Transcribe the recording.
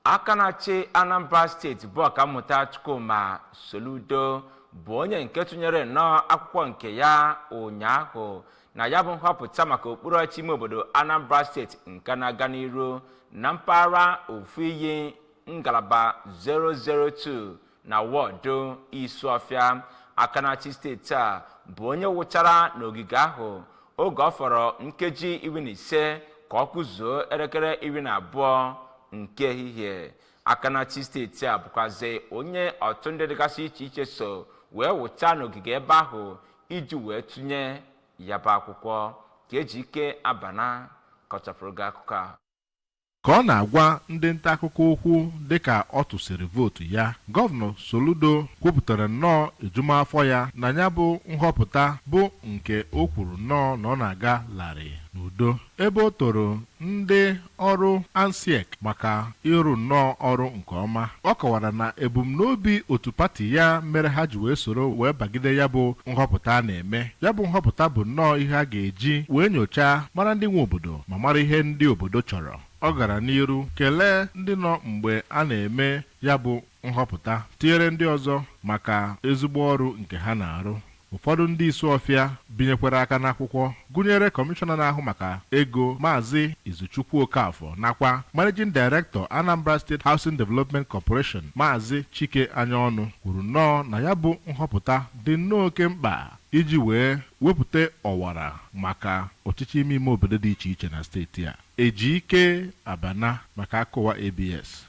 Aka na-achị Anambra Steeti bụ Ọkammụta Chukwuma Soludo bụ onye nke tụnyere nnọọ akwụkwọ nke ya ụnyaahụ na ya bụ nhọpụta maka okpuru ọchịchị ime obodo Anambra Steeti nke na-aga n'iru na mpaghara Ofuiyi, ngalaba 002 na wọdụ Isuọfịa. Aka na-achị steeti a bụ onye wụchara n'ogige ahụ oge ọ fọrọ nkeji 15 ka ọ kụzuo elekere 12 nke ehihie. Aka na-achị steeti a bụkwazi onye ọtụtụ ndị dịgasị iche iche so wee wụcha n'ogige ebe ahụ iji wee tụnye ya bụ akwụkwọ. Ka Ejike Abana kọchapụrụ gị akụkọ a. Ka ọ na-agwa ndị nta akụkọ okwu dịka ọ tụsịrị vootu ya, Gọvanọ Soludo kwupụtara nnọọ ejumafọ ya na ya bụ nhọpụta, bụ nke o kwuru nnọọ na ọ na-aga larịị n'udo, ebe o toro ndị ọrụ ANSIEC maka ịrụ nnọọ ọrụ nke ọma. Ọ kọwara na ebumnobi otu pati ya mere ha ji wee soro wee bagide ya bụ nhọpụta a na-eme. Ya bụ nhọpụta bụ nnọọ ihe a ga-eji wee nyochaa, mara ndị nwe obodo ma mara ihe ndị obodo chọrọ. Ọ gara n'iru kelee ndị nọ mgbe a na-eme ya bụ nhọpụta, tinyere ndị ọzọ, maka ezigbo ọrụ nke ha na-arụ. Ụfọdụ ndị Isuọfịa binyekwara aka n'akwụkwọ gụnyere kọmishọna na-ahụ maka ego, Maazị Izuchukwu Okafọ, nakwa Managing Director, Anambra State Housing Development Corporation, Maazị Chike Anyaọnụ, kwuru nnọọ na ya bụ nhọpụta dị nnọọ oke mkpa iji wee wepụta ọwara maka ọchịchị ime ime obodo dị iche iche na steeti a. Ejike Abana maka Akụwa ABS.